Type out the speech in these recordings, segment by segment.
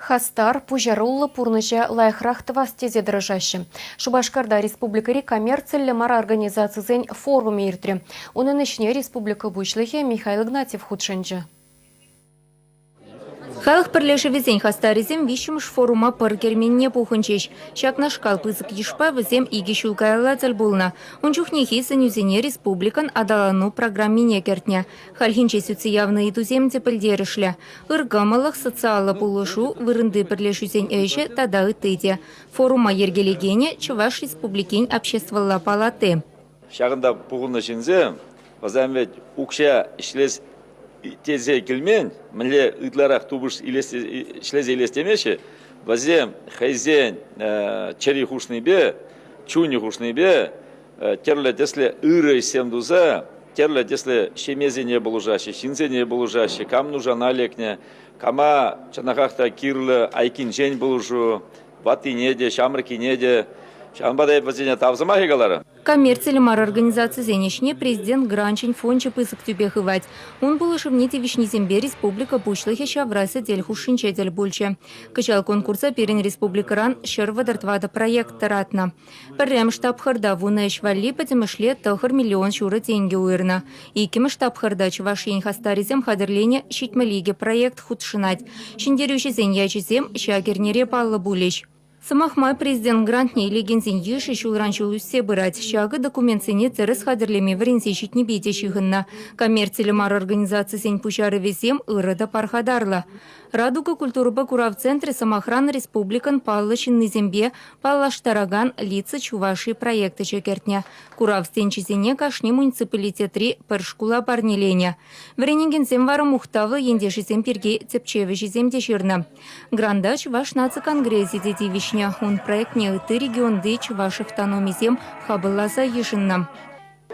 Хастар, пуҫаруллӑ пурнӑҫа лайӑхрах тӑвас тесе тӑрӑшаҫҫӗ. Шупашкарта республикӑри коммерциллӗ мар организацисен форумӗ иртрӗ. Унӑн ӗҫне республика Пуҫлӑхӗ Михаил Игнатьев хутшӑнчӗ. Халӑх пӗрлешӗвӗсен хастарӗсем виҫҫӗмӗш форума пӑр керменне пухӑнчӗҫ. Ҫакнашкал пысӑк йышпа вӗсем икӗ ҫул каялла тӗл пулнӑ. Ун чухнехи сӗнӳсене республикӑн аталану программине кӗртнӗ. Хальхинче сӳтсе явнӑ ыйтусем те пӗлтерӗшлӗ. Ыркӑмӑллӑх, социаллӑ пулӑшу, вырӑнти пӗрлешӳсен ӗҫӗ тата ытти те. Форума йӗркелекенӗ Чӑваш Республикин Обществӑлла палати. Ҫакӑнта пухӑннӑ ҫынсем вӗсем вӗт укҫа ӗҫлес тесе килмен, мӗнле ытларах тупӑш илес ӗҫлесе илес темеҫҫӗ. Вӗсем хӑйсен чӗри хушнипе, чунӗ хушнипе тӗрлӗ тӗслӗ ырӑ ӗҫсем туса тӗрлӗ тӗслӗ ҫемьесене пулӑшаҫҫӗ, ҫынсене пулӑшаҫҫӗ, кам нушана лекнӗ, кама чӑнахах та кирлӗ айккинчен пулӑшу, ваттине те, ҫамрӑккине те. Ҫавӑнпа та эп вӗсене тав сӑмахӗ каларӑм. Коммерциллӗ мар организацисен ӗҫне президент гранчӗн фончӗ пысӑк тӳпе хывать. Ун пулӑшӑвне тивӗҫнисемпе республика Пуҫлӑхӗ ҫавра сӗтел хушшинче тӗл пулчӗ. Кӑҫал конкурса пирӗн республикӑран 134 проект тӑратнӑ. Пӗрремӗш тапхӑрта вунӑ ӗҫ валли пӗтӗмӗшле 9 миллион ҫурӑ тенкӗ уйӑрнӑ. Иккӗмӗш тапхӑрта Чӑваш Ен хастарӗсем хатӗрленӗ 72 проект хутшӑнать. Ҫӗнтерӳҫӗсен ячӗсем ҫак эрнере паллӑ пулӗҫ. Сӑмах май, президент грантне илекенсен йышӗ ҫулран-ҫул ӳссе пырать. Ҫакӑ документсене тӗрӗс хатӗрлеме вӗренсе ҫитнипе те ҫыхӑннӑ. Коммерциллӗ мар организацисен пуҫарӑвӗсем ырӑ та пархатарлӑ. «Радуга» культурӑпа курав центрӗ, сӑмахран, республикӑн паллӑ ҫыннисемпе паллаштаракан «Лица Чувашии» проект ӗҫе кӗртнӗ. Курав стенчӗсене кашни муниципалитетри пӗр шкула парнеленӗ. Вӗренекенсем вара мухтавлӑ ентешӗсем пирки тӗпчев ӗҫӗсем те ҫырнӑ. Гранта Чӑваш наци конгресӗ те тивӗҫнӗ. Ун проектне ытти регионти чӑваш автономисем хапӑлласа йышӑннӑ.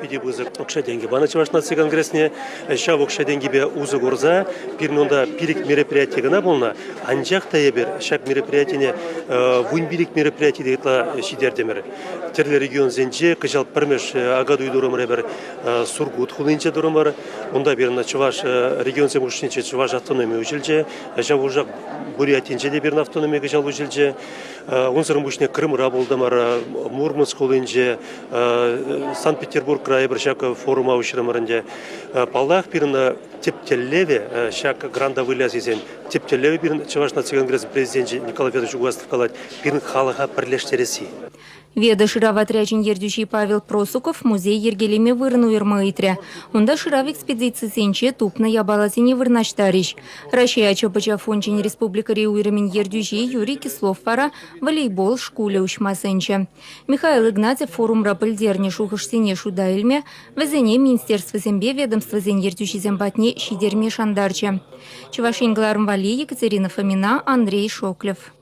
Питӗ пысӑк укҫа-тенкӗ панӑ Чӑваш наци конгресне. Ҫав укҫа-тенкӗпе усӑ курса пирӗн унта пилӗк мероприяти кӑна пулнӑ. Анчах та эпир ҫак мероприятине 15 мероприяти те ытла ҫитертӗмӗр. Тӗрлӗ регионсенче кӑҫал пӗрмӗш Акатуй турӑмӑр эпир Сургут хулинче турӑмӑр. Унта пирӗн чӑваш регионсем хушшинче чӑваш автономи уҫӑлчӗ. Ҫав хушӑрах Бурятинче те пирӗн автономи кӑҫал уҫӑлчӗ. Унсӑрӑн пуҫне Крымра пултӑмӑр, Мурманск хулинче, Санкт-Петербургра эпир ҫак форума уҫрӑмӑр ӗнтӗ. Паллах, пирӗн тӗп тӗллевӗ ҫак гранта выляс тесен, тӗп тӗллевӗ пирӗн Чӑваш наци конгресӗн президенчӗ Николай Федорович Угаслов калать, пирӗн халӑха пӗрлештересси. Веда шырав отрячӗн ертӳҫи Павел Просуков музей йӗркелеме вырӑн уйӑрма ыйтрӗ. Унта шырав экспедицисенче тупнӑ япаласене вырнаҫтарӗҫ. Раҫҫей ача-пӑча фончӗн республикӑри уйрӑмӗн ертӳҫи Юрий Кислов вара волейбол шкулӗ уҫма сӗнчӗ. Михаил Игнатьев форумра пӗлтернӗ шухӑшсене шута илме, вӗсене министерствӑсемпе ведомствӑсен ертӳҫисем патне ҫитерме шантарчӗ. Чӑваш Ен кӑларӑм валли Екатерина Фомина, Андрей Шоклев.